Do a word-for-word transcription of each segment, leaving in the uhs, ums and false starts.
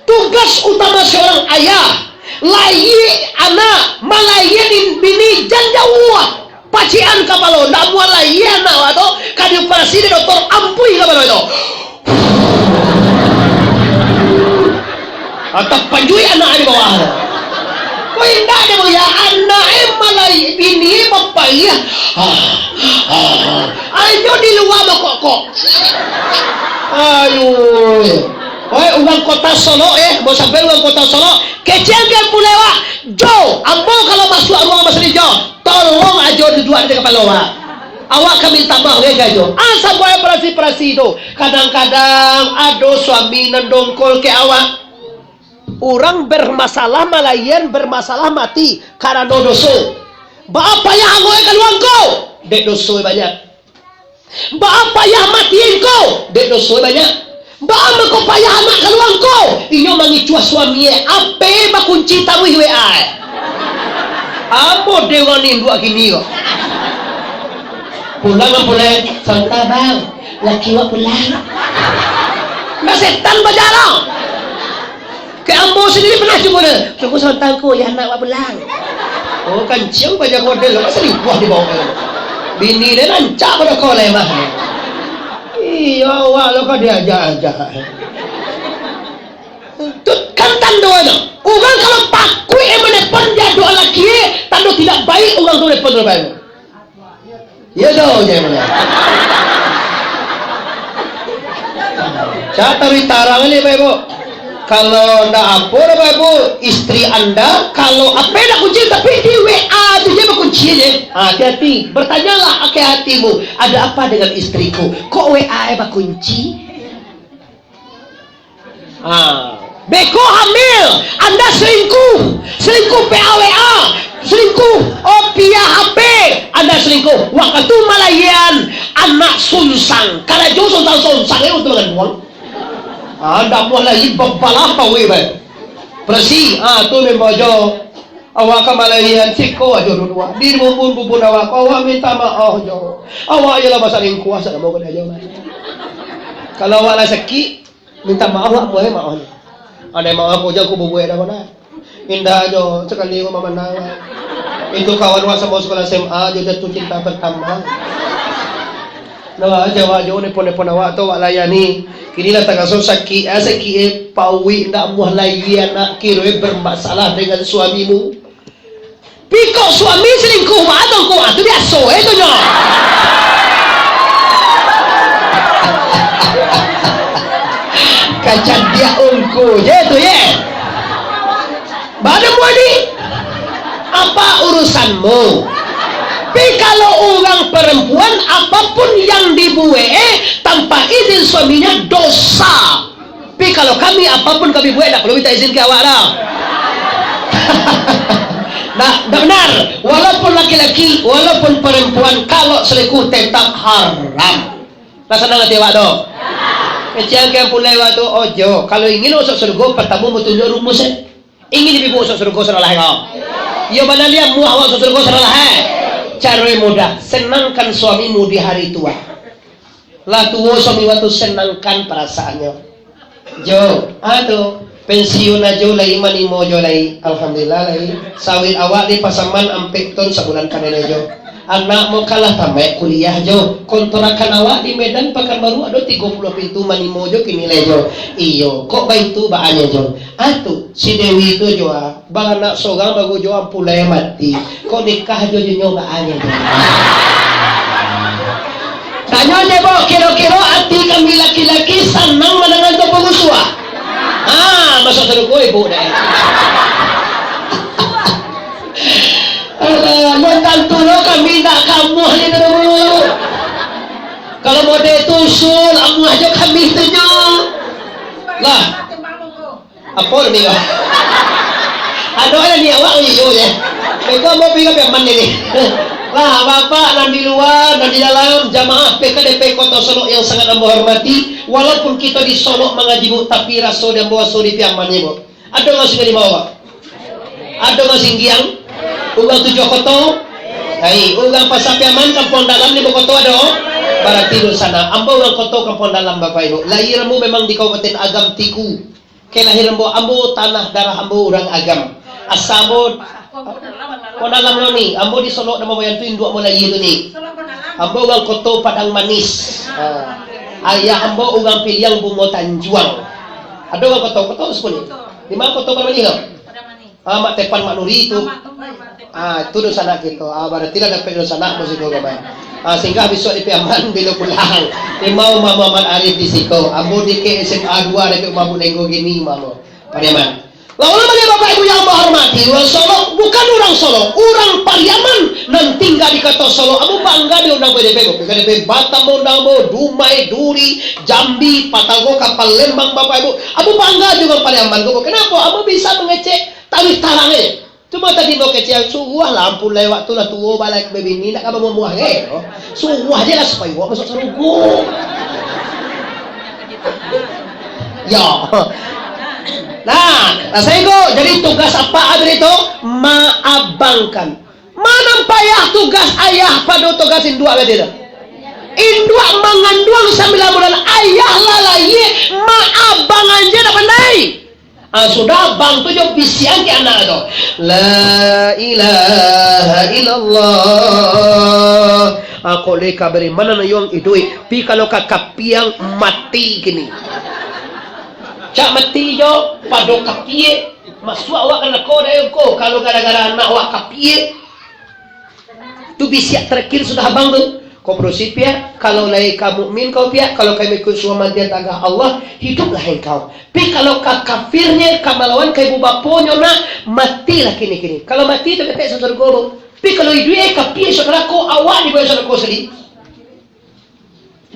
Tugas utama seorang ayah, layie anak, malayie bini, jan jauah. Pacikan kapalo, ndak amuah layie anak awak tu, ka dioperasi dek dokter, ampuih kapalo tu. Atau panjuik anak di bawah tu. Kok indak dek ya, anak eh malayie, bini eh bapayah. Ah, ah, ah. Anyo di lua bakokok. Ayo. Woi, urang Kota Solok, eh, mau sampai urang Kota Solok, kecek ka pulai awak. Jo, ambo kalau masuak ruang masjid, Jo, tolong ajo duduak di kapalo awak. Awak ka minta maaf, eh, Jo. Asa buat operasi-operasi tu. Kadang-kadang ado suami nan dongkol ka awak. Urang bermasalah malayan, bermasalah mati karano doso. Baa payah angok ka lua ko? Dek doso banyak. Baa payah mati ko? Dek doso banyak. Baa mangko payah anak ka lua ko? Inyo mangicuah suami e, ape bakunci taruih W A e. Ambo dewan induak kini ko. Pulang, pulang. Santa, Bang. Laki wak pulang. Lah setan bajalan. Kek ambo sandiri pernah cubo tu. Tunggu santa ko, ya anak wak pulang. Oh, kancing banyak model lo, selingkuh di bawah. Bini dia rancak pada kau lemah. Iyo, awak lo kau diajak-ajak. Tu kan tando tu. Urang kalau pakuik yang menelpon dia doa laki, tando tidak baik urang tu nelpon tu baik. Iyo doh, jangan. Cak taruih tarang ni, Bapak Ibu. Kalau ndak apo dah, Bapak Ibu, istri Anda, kalau ape ndak kunci, tapi di W A tu je bakunci je. Ah, hati-hati. Bertanyalah ke hatimu, "Ada apa dengan istriku? Kok W A e bakunci?" Ah, beko hamil, Anda selingkuh, selingkuh P A W A, selingkuh, oh, pia H P, Anda selingkuh. Wakatu malayan anak sunsang, karajo sunsang-sunsang, eh, untuak manganduang. Ah, ndak amuah lai babalah pawe bae. Beresi, ah, tu memang jo. Awak ka malayan siko ajo duduk. Di bubun-bubun awak, awak minta maaf jo. Awak iyolah basalingkuah sadamo ka ajo. Kalau awak lah sakik, minta maaf, wak, buliah maaf. Andai maaf ko, jan ko bubuek dah ko nah. Indak jo, sakali ko mamanang. Itu kawan wak samo sekolah S M A jo, jatuh cinta pertama. Nah, jawab jo, nelpon-nelpon awak tu, wak layani. Kini lah taraso sakik, ah, sakik, eh, pauik, ndak amuah lai, anak kiro, eh, bermasalah dengan suamimu. Piko suami selingkuh, baa tu ko, ah, tu biaso, eh, tu nyo. Kacadiak ungku je tu, ye. Baa dek muani? Apa urusanmu? Tapi kalau urang perempuan, apapun yang dibuek, eh, tanpa izin suaminya, dosa. Tapi kalau kami, apapun kami buek, ndak perlu minta izin ka awak dah. Ndak, ndak benar. Walaupun laki-laki, walaupun perempuan, kalau selingkuh tetap haram. Lah sanang ati awak tu? Kecek ka pulai awak tu, ojo. Kalau ingin masuk surga, pertama batunjuk rumus, eh. Ingin dipibo masuk surga, salah ko? Iyo, bana liak muah awak masuk surga, salah, eh. Caro yang mudah, senangkan suamimu di hari tua. Lah tuo suami wak tu, senangkan perasaannyo. Jo, ah tu, pensiun ajo lai, manimo jo lai. Alhamdulillah lai. Sawit awak di Pasaman ampek ton sabulan panen ajo. Anak mo kalah tamaik kuliah jo. Kontrakan awak di Medan Pakanbaru ado tigo puluah pintu, manimo jo kini lai jo. Iyo, kok baitu baanyo jo. Ah tu, si Dewi tu jo ah. Baranak sorang baru jo ampulai mati. Kok nikah jo jo nyo baa nyo tu? Tanyo je, Bo, kiro-kiro ati kami laki-laki sanang mandanga jo parusuah? Ha, masuk sarugo ibu dek. Alah, mun tantu lo kami indak ka amuah ni tu dulu. Kalau model tu usul, amuah jo kami tu nyo. Lah. Apo demi kau? Ado lah ni awak, oh, iyo, ya. Beko mau pindah Piaman ni. Lah, bapak nan di lua, nan di dalam, jamaah P K D P Kota Solok yang sangat ambo hormati, walaupun kito di Solok mangaji, Bu, tapi raso di ambo raso di Piaman ni, Bu. Ado nan Sungai Limau, Pak? Ado nan Singgiang? Urang Tujuah Koto? Hai, urang Pasar Piaman, Kampuang Dalam, di Koto ado? Barati di sana. Ambo urang Koto, Kampuang Dalam, Bapak Ibu. Lahir ambo memang di Kabupaten Agam Tiku. Oke, lahia ambo, ambo tanah darah ambo urang Agam. Asa ambo Konalam lo ni, ambo di Solok Damabayan tu, induak ambo lahia tu ni. Ambo urang Koto Padang Manis. Ha. Ayah ambo urang Piliang Bungo Tanjuang. Ado urang Koto, Koto suku ni. Di ma Koto Padang Manis tu? Ah, Mak Tepan Mak Nuri tu. Ah, tu dunsanak kito. Ah, barati lah dapek dunsanak musiko, Bapak. Ah, singgah bisuak di Piaman, bilo pulang. Imam Muhammad Arif di siko. Ambo di ke S M A dua, dapek Umar Bunenggo gini, Imam. Pariaman. Lah, ulama ni, Bapak Ibu yang ambo hormati, urang Solok, bukan urang Solok, urang Pariaman nan tingga di Koto Solok. Ambo bangga di undang P D P, P D P Batam undang ambo, Dumai, Duri, Jambi, Patagoka, Palembang, Bapak Ibu. Ambo bangga di urang Pariaman ko. Kenapa? Ambo bisa mangecek taruih tarang aja. Cuma tadi mau kecek, suruah lah ampun lah, waktu lah tuo balai ka babini, nak ka bamuah-muah, eh. Suruah je lah supaya awak masuk sarugo. Ya. Nah, nah, sahinggo, jadi tugas apak tadi tu? Maabangkan. Ma nan payah tugas ayah pado tugas induak tadi tu? Induak manganduang sambilan bulan, ayah lah lahia, maabang aja dak pandai. Ah, sudah abang tu jo bisiakan ka anak tu. La ilaha illallah. Ah, kok lai ka bariman nan yuang iduik. Pi kalau ka kapia mati kini. Cak mati jo pado kapia. Masuak awak ka narako dak ko. Kalau gara-gara anak awak kapia. Tu bisiak terakhir sudah abang tu. Ko padusi piak, kalau lai ka mukmin kau piak, kalau ka mangikuik suruah mantian tagah Allah, hiduplah engkau. Pi kalau ka kafirnyo, ka malawan ka ibu baponyo nak, matilah kini-kini. Kalau mati tu dapek surga tu. Pi kalau iduik, eh, kapia surga ko, awak dibawa surga sendiri.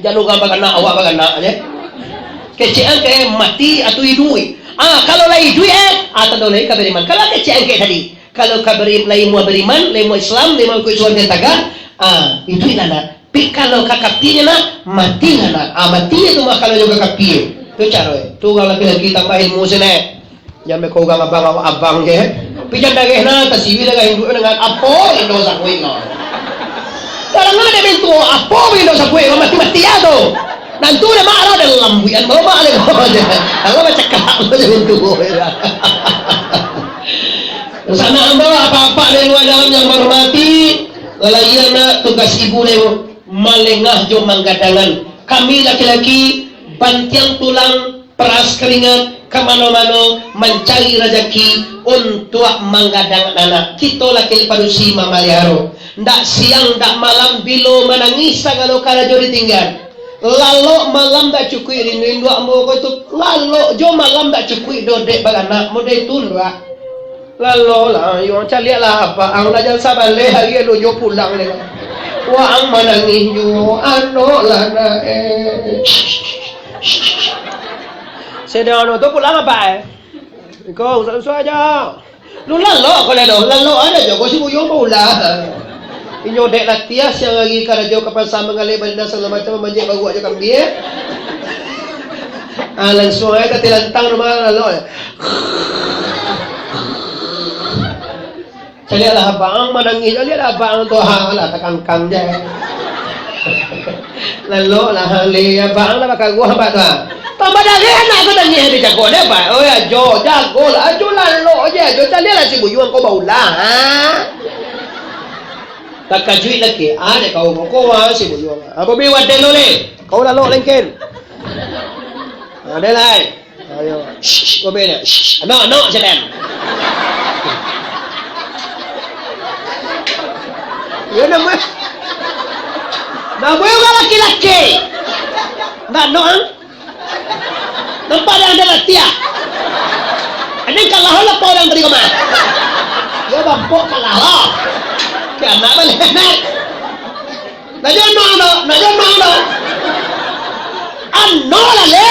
Jan urang baranak, awak baranak je. Kecekan ke mati atau iduik. Ah, kalau lai iduik, eh, ah, tando lai ka bariman. Kalau kecekan ke tadi, kalau ka bari-, lai muah bariman, lai muah Islam, lai muah ikuik suruah nan tagah, ah, iduik lah nak. Pi kalau ka kapia nak, mati lah nak. Ah, mati tu mah kalau jo ka kapia. Tu caro, eh. Tu urang laki-laki tambah ilmu sinan. Jan beko urang abang, awak abang je. Pi jan dareh nah, tasiwi dareh induak dengan apo indo sakuik no. Kalau nggak ada mintu, apo indo sakuik no, mati-mati ya tu. Nantu dah marah dah lambuian bawa mak dia. Kalau bacakap macam itu. Sanak ambo, apak-apak di lua dalam yang bahormati, lalai anak tugas ibu dia, malengah jo manggadangan. Kami laki-laki, bantiang tulang, peras keringat, ka mano-mano mancari rajaki untuak manggadang anak. Kito laki padusi mamaliharo. Ndak siang, ndak malam, bilo manangih sagalo karajo ditinggan. Lalok malam ndak cukuik rindu induak ambo ko tu. Lalok jo malam ndak cukuik dodek baranak, model tu ndak. Lalolah, yo, caliaklah abang lah, jan sabaleh ari alun nyo pulang deh. Waang manangih juo, anoklah nak, eh. Sedang anu tu pulang abang, eh. Iko, usah-usah aja. Lu lalok ko lai doh, lalok aja jo, ko si Buyuang baulah. Inyo dek latiah siang ari karajo ka pasa manggaleh balina sagalo macam, mamanjek baruak jo kambia. Ah, langsuang ai ka tilantang rumah lalok. Caliaklah abang manangih, caliaklah abang tu, ha, lah takangkang je. Lalok lah, ha, le, abang lah bakaruah abang tu, ha. Tambah dareh anak tu tangih di jago dia, abang. Oh, ya, jo, jago lah, jo lalok je, jo caliaklah si Buyuang ko baulah, ha. Takajuik laki, ah, dek kau, kau, kau, ah, si Buyuang. Apa bi wadai lo le? Kau lalok lengken. Ah, dek lai. Ayo. Shh, kau bela. Shh, no, no, sedan. Ya, nama. Nama orang laki-laki. Ndak, no, ah? Nampak dah ado latiah. Ado kalah lah, apa orang tadi kemah? Ya, bampok kalah lah. Kiamat balik. Nak jono, nak, nak jono, nak. Ano lah, le.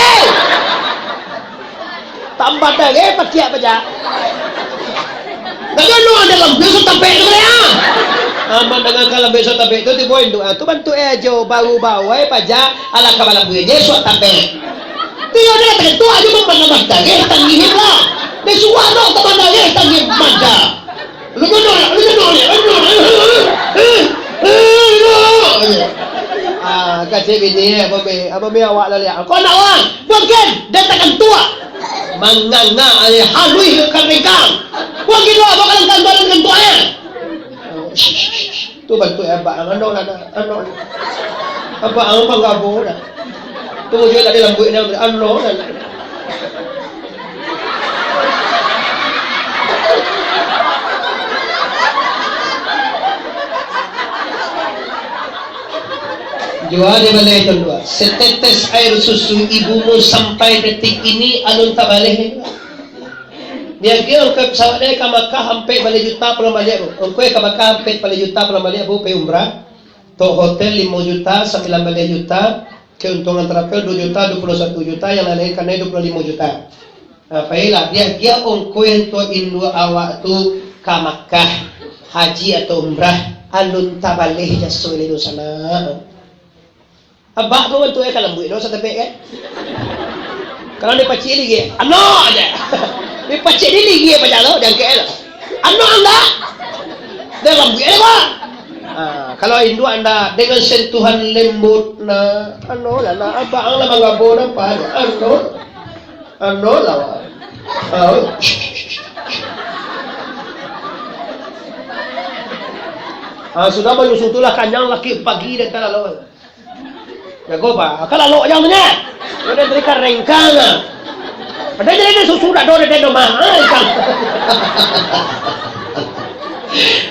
Tambah dareh, patiak pajak. Nak jono, ado lambek so tapek tu, le, ah. Aman dengan ka lambek so tapek tu, tibo induak, ah, tu bantuak eh ajo, baru bawai pajak, alah ka balambuik je, suak tapek. Tibo ado lah taketuk ajo, mamandang dareh, tangih lah. Dia suak nak tambah dareh, tangih mada. Lu jono, lu jono, lu jono. Ah, kacik bini, eh, apa be, apa be awak lah lihat. Kau nak wang, bukan, dia takkan tuak. Manganga, eh, haluih ka rengkang. Wah, gilo, abah kalan kantuan, kantuan. Tu bantuak abah, ano lah, ano. Abah ang manggabo dah. Tu juga tadi lambuik dia, ano lah. Jua dibaleh tu dua. Setetes air susu ibumu sampai detik ini alun tabaleh. Diagiah ongkoi pesawat dek ka Makkah ampek baleh juta pulang baliak tu. Ongkoi ka Makkah ampek baleh juta pulang baliak, bu, pai umrah. Tok hotel limo juta, sambilan baleh juta, keuntungan travel duo juta, duo puluah satu juta, yang lain-lain kanai duo puluah limo juta. Nah, pailah, diagiah ongkoi untuak induak awak tu ka Makkah, haji atau umrah, alun tabaleh jaso ileh tu sanak. Abak tu bantuak eh, ka lambuik do satapek kan. Kalau dipacik ligi, ano aja. Dipacik di ligi aja tu, jangkek lo. Ano anda? Dia lambuik eh, Pak. Ah, kalau induak anda dengan sentuhan lembut, nah, ano lah, nah, abak ang lah manggabo nampak aja. Ano, ano lah, Pak. Ah. Ah, sudah manyusu tu lah kanyang laki pagi dan tak lalu. Jago, Pak. Ka lalok jan tu nyo. Udah dari karengkang ah. Padahal jadi susu dah do, dah do mah. Ah, ikan.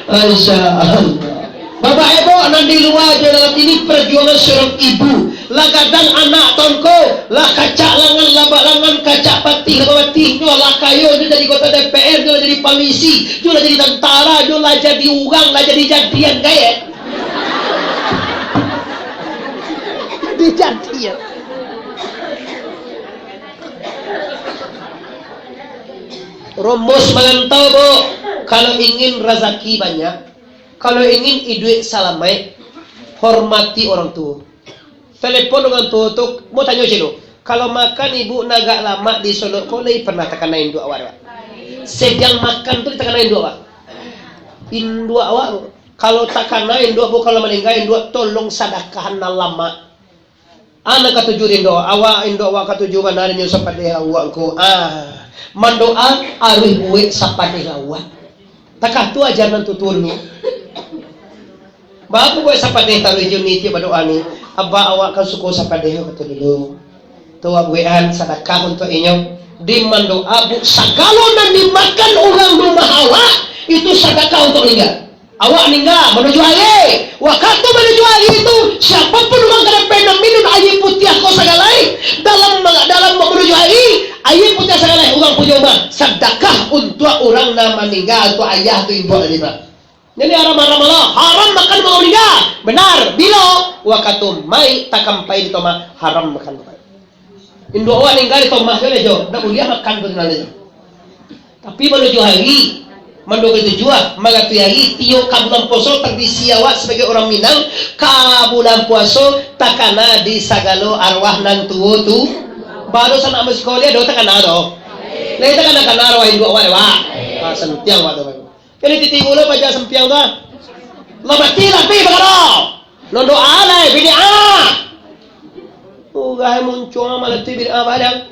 Masya Allah. Bapak Ibu, nan di lua jo dalam, ini perjuangan seorang ibu. Lah gadang anak tongko, lah kacak langan, lah bak langan, kacak patih, lah bak patih, nyo lah kayo, nyo jadi anggota D P R, nyo lah jadi polisi, nyo lah jadi tentara, nyo lah jadi urang, lah jadi jadian, kayak. Jadi jadian. Rumus marantau, Bu. Kalau ingin razaki banyak, kalau ingin iduik salamaik, hormati orang tuo. Telepon urang tuo tu, mau tanyo cilo. Kalau makan ibu nan agak lamak di Solok ko, lai pernah takana induak awak tu? Sadiang makan tu ditakana induak awak? Induak awak tu. Kalau takana induak, bu, kalau maningga induak, tolong sadakahan nan lamak. Ah, nan katuju induak awak, induak awak katuju bana inyo sapadeh awak ko. Ah, mandoa aruih buek sapadeh awak. Takah tu ajaran nan tuo-tuo dulu. Baa buek sapadeh taruih jo ni tiok badoa ni. Abak awak kan suko sapadeh kato dulu. Tu awak buekan sadakah untuak inyo. Di mandoa bu, sagalo nan dimakan urang rumah awak, itu sadakah untuak maningga. Awak maningga manuju ari. Wakatu manuju ari tu, siapapun urang ka dapek nan minun aia putiah ko sagaleh, dalam, dalam manuju ari, aia putiah sagaleh urang punyo umah, sadakah untuak urang nan maningga, untuak ayah tu, induak tadi, Pak. Jadi haram-haram Allah, haram makan urang maningga. Benar, bilo? Wakatu mayik takampai di tomah, haram makan. Induak awak maningga di tomah tu lah jo, ndak buliah makan tu nan tu. Tapi manuju ari, manduo ka tujuah, mangatui ari, tiok ka bulan puaso, tradisi awak sabagai urang Minang, ka bulan puaso takana di sagalo arwah nan tuo tu. Baru sanak musiko dia do takana do. Lai takana-kana arwah induak awak dek awak. Ah, santiang awak tu. Jadi titi ulo paja sampiang tu ah. Lah mati lah pi bakalo. Nondoa lai bid'ah. Ugai muncuang malatih bid'ah badan.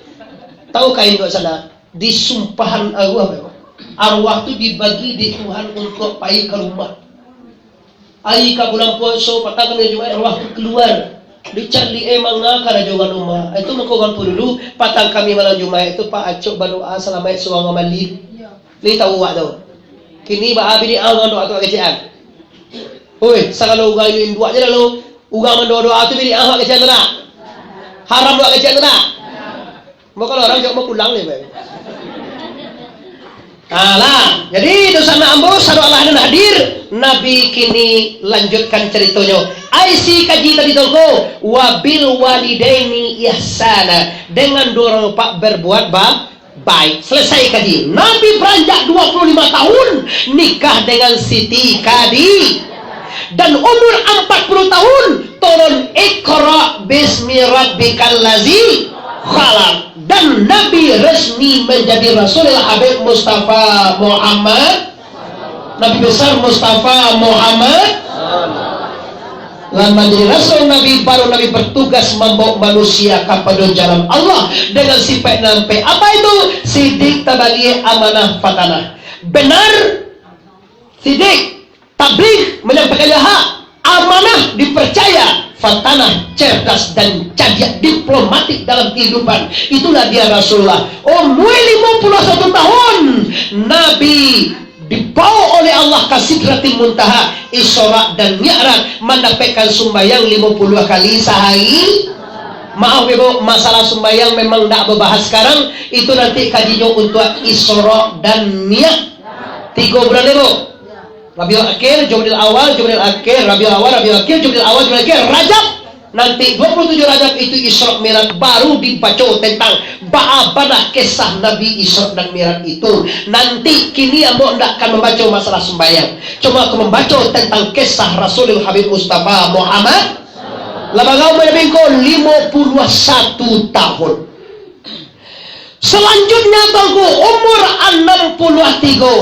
Tahu kain tu sana? Disumpahan arwah. Arwah tu dibagi di Tuhan untuk pai ka rumah. Ari ka bulan puaso, patang kami Jumaik, arwah tu kaluar. Dicaliak, eh, manga karajo urang rumah. Itu mako urang tu dulu, patang kami malam Jumaik tu, Pak, acok badoa salamaik surang urang mandi. Lai tahu awak tu. Kini baa bid'ah urang doa tu kecek an. Oi, sagalo urang induak je lalu, urang mandoa-doa tu bid'ah awak kecek an tu nak? Haram awak kecek an tu nak? Mako lah urang jauh bapulang ni, Pak. Alah, jadi dosa nak ambo, sado Allah nan hadir, Nabi kini lanjutkan caritonyo. Ai si kaji tadi tu ko, "Wabil walidaini ihsana," dengan dua urang bapak berbuat ba-, baik. Selesai kaji. Nabi beranjak dua puluh lima tahun, nikah dengan Siti Khadi-, dan umur empat puluh tahun, turun Iqra bismi rabbikal ladzi khalaq. Dan Nabi resmi menjadi Rasulullah Habib Mustafa Muhammad, Nabi besar Mustafa Muhammad. Lah manjadi rasul Nabi, baru Nabi bertugas mambawa manusia kapado jalan Allah dengan sifat nan pe-, apa itu? Sidik, tabligh, amanah, fatanah. Benar, sidik, tabligh, menyampaikan hak, amanah, dipercaya, fatanah, cerdas dan cadiak, diplomatik dalam kehidupan. Itulah dia Rasulullah. Umur lima puluh satu tahun, Nabi dibawa oleh Allah ka Sidratil Muntaha, Isra dan Mi'raj, mandapekkan sumbayang lima puluh kali sahari. Maaf, Ibu, masalah sumbayang memang ndak babahas sekarang, itu nanti kajinyo untuak Isra dan Mi'raj. Tigo bulan, Ibu. Rabiul Akhir, Jumadil Awal, Jumadil Akhir, Rabiul Awal, Rabiul Akhir, Jumadil Awal, Jumadil Akhir, Rajab. Nanti dua puluh tujuh Rajab itu Isra Mi'raj, baru dibaco tentang baa bana kisah Nabi Isra dan Mi'raj itu. Nanti kini ambo ndak akan mambaco masalah sumbayang. Cuma aku mambaco tentang kisah Rasulul Habib Mustafa Muhammad. Lah bara umua Nabi ko? Lima puluh satu tahun. Selanjutnya, Tuanku, umur anam puluh tigo.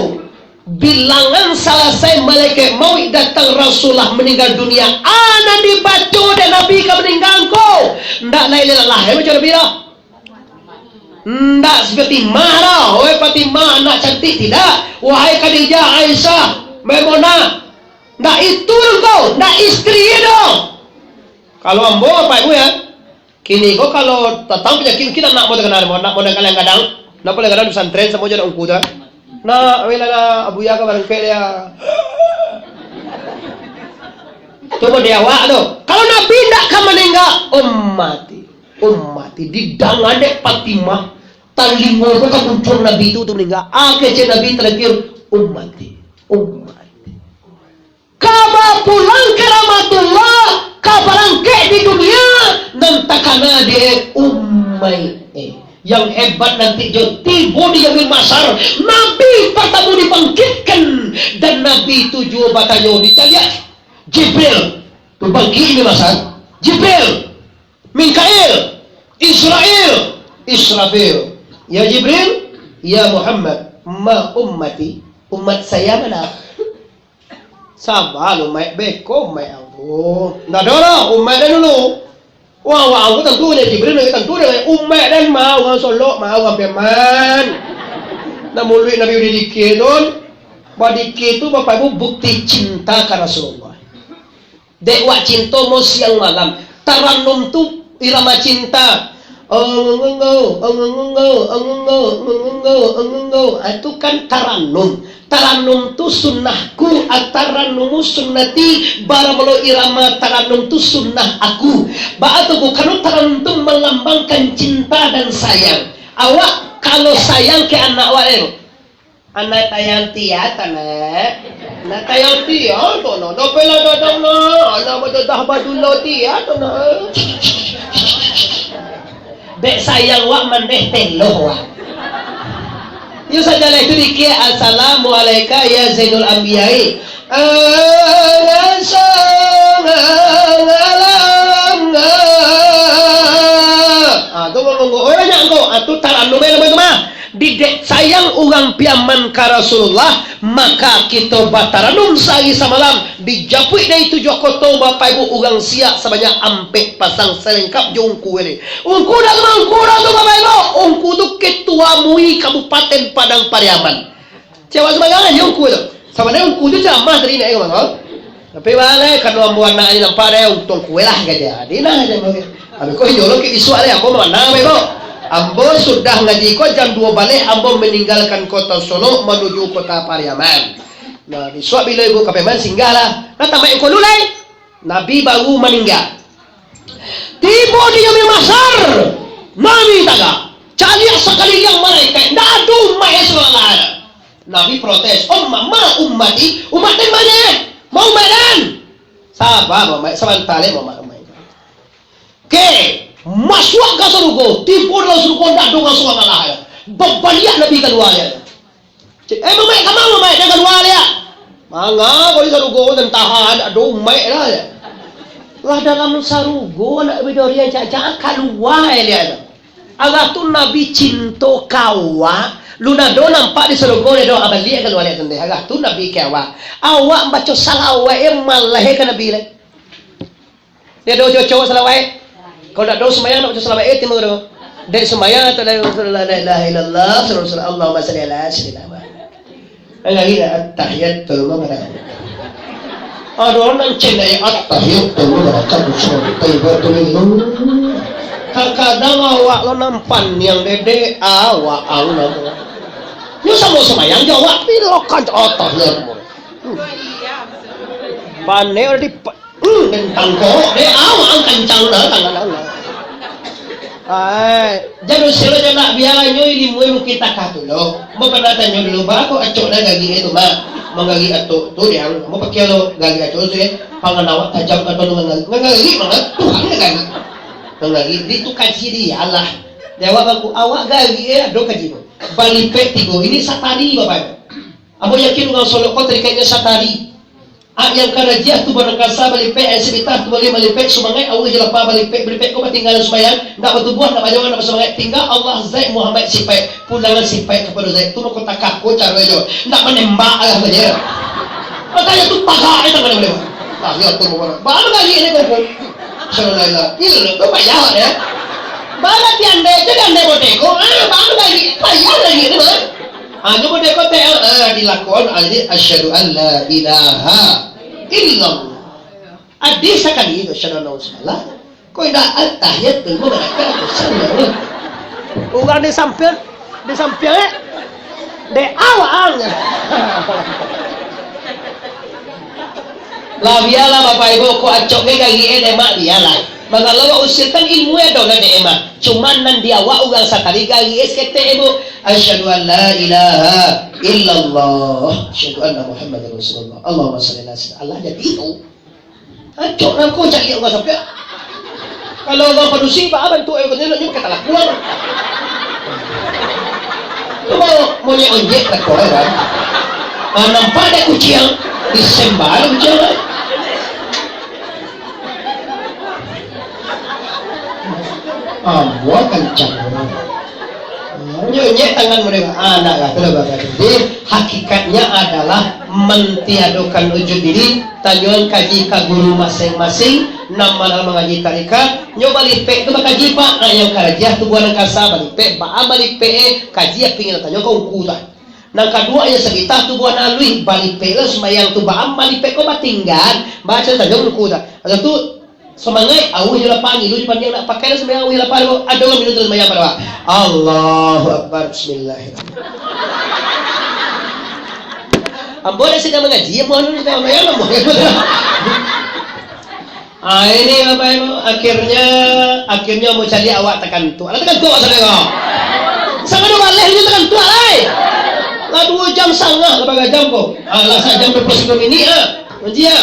Bilangan salasai malaikat mauik datang, Rasulullah maningga dunia. Ah, nan dibaco dek Nabi ka maningga ko. Ndak lai lai lah, eh, baco Nabi lah. Ndak si Fatimah lah. Oi, Fatimah, anak cantik, tidak. Wahai Khadijah, Aisyah, Maimunah. Ndak itu doh ko, ndak istri doh. Kalau ambo, Bapak Ibu, ya, kini ko kalau datang panyakik, mungkin anak mo takana, anak mo nan gadang-gadang, nan paling gadang di pesantren, samo jo anak ungku tu. Nak, wila lah, Abuya ka barangkek dia. Tu mo di awak tu. Kalau Nabi ndak ka maningga, ummati, ummati, didanga dek Fatimah, talingo ko ka muncuang Nabi tu, tu maningga. Ah, kecek Nabi tarakhir, ummati, ummati. Ka bapulang ka rahmatullah, ka barangkek di dunia, nan takana dek umaik. Eh, yang hebat nanti jo tibo di Yaumil Mahsyar, Nabi partamo dibangkitkan, dan Nabi tu juo batanyo, dicaliak Jibril, tu bangkik di Mahsyar, Jibril, Mikail, Israil, Israfil. Ya Jibril, ya Muhammad, ma ummati, umat saya mana? Saba lu, Maik, beko, Maik, ambo. Ndak ado lah, umaik den dulu. Wah, wah, ambo tantu nyo Jibril, nyo tantu nyo umaik den mah, urang Solok mah, urang Piaman. Nah, muluik Nabi udah dikir tu, badikir tu, Bapak Ibu, bukti cinta ka Rasulullah. Dek wak cinto mo siang malam. Taranum tu irama cinta. Ongongonggo, ongongonggo, ongonggo, ongongonggo, ongongonggo. Ah, itu kan taranum. Taranum tu sunnahku, at-taranumu sunnati. Bara mulo irama taranum tu sunnah aku. Baa tu, karano taranum tu melambangkan cinta dan sayang. Awak kalau sayang ka anak awak, eh, Anak tayanti ya, Tanak. Anak tayanti ya, Tanak. Ndak payah dadang, Nak. Anak badadah badulo ti ya, Tanak. Dek sayang wak mandeh teloh wak. Yo sajalah itu dikir, "Assalamualaika ya Zainul Anbiya'i." Ah, tu ngomong, oh, banyak ko. Ah, tu taranum eh, nama tu mah. Didek sayang urang Piaman ka Rasulullah, maka kito bataranum sahari samalam, dijapuik dari tujuah koto, Bapak Ibu, urang siak sabanyak ampek pasang salengkap jo ungku ni. Ungku dah tu, ungku dah tu, Bapak Ibu. Ungku tu ketua MUI Kabupaten Padang Pariaman. Cewek sembarangan je ungku tu. Sabananyo ungku tu ceramah tadi nak, eh, kawan, kawan. Tapi baleh, kalau ambo anak ni nampak deh, untung kue lah, kata dia. Dia nah, dia ambo. Ambo ko iyo lo, kek isuak deh, ambo mana, ambo ko. Ambo sudah ngaji ko jam dua baleh, ambo maninggalkan kota Solok manuju kota Pariaman. Nah, isuak bilo ibu ka Pariaman, singgah lah. Nah, tamak ko dulu lai. Nabi baru maningga. Tibo di Yaumil Mahsyar, Nabi tagak. Caliak sakaliliang malaikat, ndak ado umaik surang lah. Nabi protes, "Umma, ma ummati, umat den mano? Ma umaik den?" Sabar, Muhammad, sabanta lai, Muhammad, umaik. Oke, masuak ka sarugo, tibo dalam sarugo, ndak ado surang lah. Babaliak Nabi kalua, ya. Cek, "Eh, mamaik, ka ma mamaik, jan kalua liak." "Manga ko di sarugo, jan tahan, ado umaik lah," ya. Lah dalam sarugo, nak bidori yang cak-cak, kalua, ya, liak tu. Agak tu Nabi cinto ka awak, lu nado nampak di sarugo, dia doa baliak kalua liak tu, deh. Agak tu Nabi ka awak. Awak baco salawat, eh, malah ka Nabi, leh. Tiado cocok salawaik. Kalau dak do sumbayang, dak baco salawaik, eh, timbul tu. Dek sumbayang tu, la ilaha illallah, sallallahu alaihi wasallam, Allahumma salli ala sayyidina Muhammad. Lagi dah, at-tahiyatul mubarakatuh. Ado nan cendai, at-tahiyatul mubarakatuh, thayyibatul lillah. Kadang-kadang awak lo nan paniang dede, awak ang namo. Nyo samo sumbayang jo awak, pilokan at-tahiyatul mubarakatuh. Panek udah di Hmm, tentang kok, dek awak ang kancang dah, tangan ang. Ai, jan usah lah, jan nak biaranyo ilmu ilmu kita kah tu lo. Ambo pernah tanyo dulu, baa kok acok dah gagik e tu, Mak? Manggagik atok tu, dek ang. Ambo pakai lo gagik acok tu, eh. Pangan awak tajam ka tu, ngagagik, ngagagik banget. Tuhan ngagagik. Ngagagik, di tu kaji dia lah. Jawab aku, awak gagik e, ado kaji tu. Balipek tigo, ini satari, Bapak Ibu. Ambo yakin urang Solok ko tarikatnyo satari. Ak yang karajiah tu barangkasa balipek, ai sabitah tu baleh balipek, sumangaik, auih jo lapa balipek, balipek ko batinggalan sumbayang, ndak batubuah, ndak bajawab, ndak basumangaik, tingga Allah, Zaik, Muhammad, sipaik, pulangan sipaik kapado Zaik, tu mako takah ko caro jo, ndak manembak lah sajo. Katanya tu paga ai tangan boleh. Ah, ya tu mako. Baru lagi ini kumpul. Sallallahu alaihi wasallam. Ilo tu payah ya. Baru tiandai tu tiandai bodeko. Ah, baru lagi payah lagi ni mah. Ah, nyo mode kote, ah, dilakon, ah, jadi, "Asyhadu an la ilaha illallah." Adih sakali itu, "Asyhadu anna Rasulullah." Kok indak at-tahiyatul mubarakatuh, sallallahu. Urang di sampiang, di sampiang, eh. Dek awak ang. Lah, bialah, Bapak Ibu, kok acok ge gagik e, dek mak, bialah. Mangalo awak usiakan ilmu e, ado lah, dek mak. Cuman nan di awak urang satari gagik e saketek, Ibu. Asyhadu an la ilaha illallah. Asyhadu anna Muhammadar Rasulullah. Allahumma shalli ala sayyidina. Alah, jadi tu. Acok nangko cari urang sampai. Kalau urang padusi, baa bantuak e, kata nyo pakai talakuang. Tu mau monyet onjek talakuang kan. Ah, nampak dek kuciang, disembar kuciang kan. Ambo kancang urang. Nyonyek tangan mereka. Ah, nak lah, tu lah bagai. Jadi, hakikatnya adalah mentiadokan ujud diri, tanyoan kaji ka guru masing-masing, nan ma nan mangaji tarikat, nyo balipek tu bakaji, Pak. Ah, yang karajiah tu buah nan kasa, balipek, baa balipek, eh, kaji api ngin tanyo ka ungku tu. Nan kaduo, yang sagitah tu buah nan aluih, balipek lah sumbayang tu, baa balipek ko batinggan, baco tanyo ungku tu. Ado tu, Sumangaik, auih jo lapa, ngilu jo pandiang, nak pakai lah sumbayang, auih lapa, ado urang minum dalam sumbayang pado awak. Allahu Akbar, bismillahirrahmanirrahim. Ambo dah sadang mangaji, ambo anu sadang sumbayang, ambo. Ah, ini Bapak Ibu, akhirnya, akhirnya ambo caliak awak takantuak. Alah takantuak awak sadang ko. Sangajo baleh inyo takantuak lai. Lah duo jam sangah, lah bagai jam ko. Ah, lah sajam duo puluah sambilan minik ah. Manjia.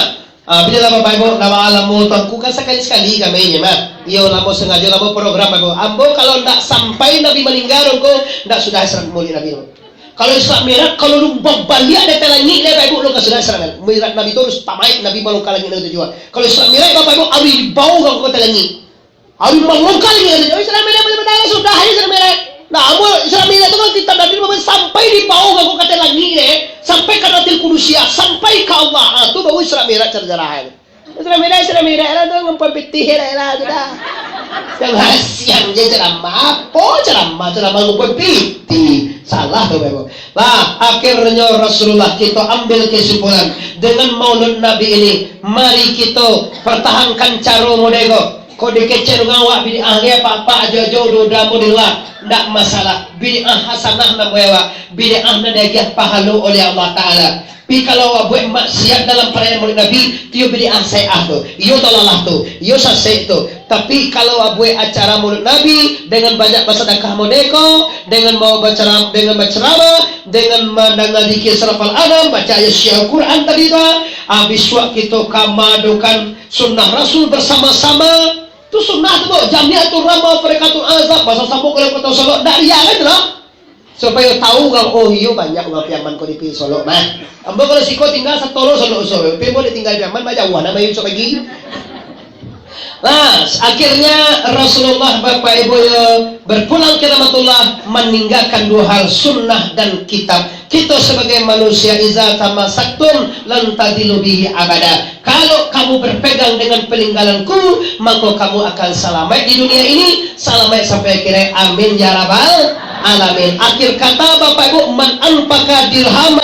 Ah, bialah Bapak Ibu, lah baa lamo tu, angku kan sakali-sakali kami ni mah. Iyo, lamo sangajo, lamo program Bapak Ibu. Ambo kalau ndak sampai Nabi maningga tu, angku ndak sudah Isra Mi'raj Nabi tu. Kalau Isra Mi'raj, kalau lu babaliak dari langik dek Bapak Ibu, lu ka sudah Isra Mi'raj. Mi'raj Nabi tu harus tamaik Nabi baru ka langik nan katujuah. Kalau Isra Mi'raj Bapak Ibu, harus dibawa ka kota langik. Awi mangokal ni, kata dia, "Isra Mi'raj, Isra Mi'raj, sudah, Isra Mi'raj." Nah, amun Isra Mi'raj tu kan kita dari rumah sampai di bawah, kan, kata langit ni, eh. Sampai ka Hadratil Qudusiah, sampai ka Allah. Ah, tu baru Isra Mi'raj cara-cara ni. Isra Mi'raj, Isra Mi'raj lah tu, ngumpul pitih lah, lah, sudah. Yang hasiang je ceramah, apa ceramah, ceramah ngumpul pitih. Salah tu, Bapak. Lah, akhirnya Rasulullah, kita ambil kesimpulan dengan Maulud Nabi ini. Mari kita pertahankan cara model ko. Kok dikecek dengan awak bid'ah ge, apak-apak ajo-ajo udah-udah mo di luar, ndak masalah. Bid'ah hasanah namo awak, bid'ah nan diagiah pahalo oleh Allah Ta'ala. Tapi kalau awak buat maksiat dalam perayaan Maulid Nabi, tu iyo bid'ah sai'ah tu, iyo dalalah tu, iyo sasek tu. Tapi kalau awak buat acara Maulid Nabi dengan banyak basadakah modeko, dengan mau baceram-, dengan baceramah, dengan mandanga zikir sarafal anam, baca ayat syiar Quran tadi tu, ah, bisuak kito ka maadokan Sunnah Rasul bersama-sama. Tu sunnah tu, Buk. Jamiatul Rahmah, Tarikatul Azab, basasamo kalau kota Solok, ndak ria kan tu lah. Supayo tahu urang, oh iyo, banyak urang Piaman ko di Solok mah. Ambo kalau siko tinggal satoro Solok usaha, tapi ambo tinggal Piaman, bah jauah nak main Solok pagi. Nah, akhirnya Rasulullah, Bapak Ibu, ya, berpulang ke rahmatullah, meninggalkan dua hal, sunnah dan kitab. Kita sebagai manusia, iza tamassaktum lan tadillu bihi abada. Kalau kamu berpegang dengan peninggalanku, maka kamu akan selamat di dunia ini, selamat sampai akhirat. Amin ya rabbal alamin. Akhir kata, Bapak Ibu, man anfaqa dirham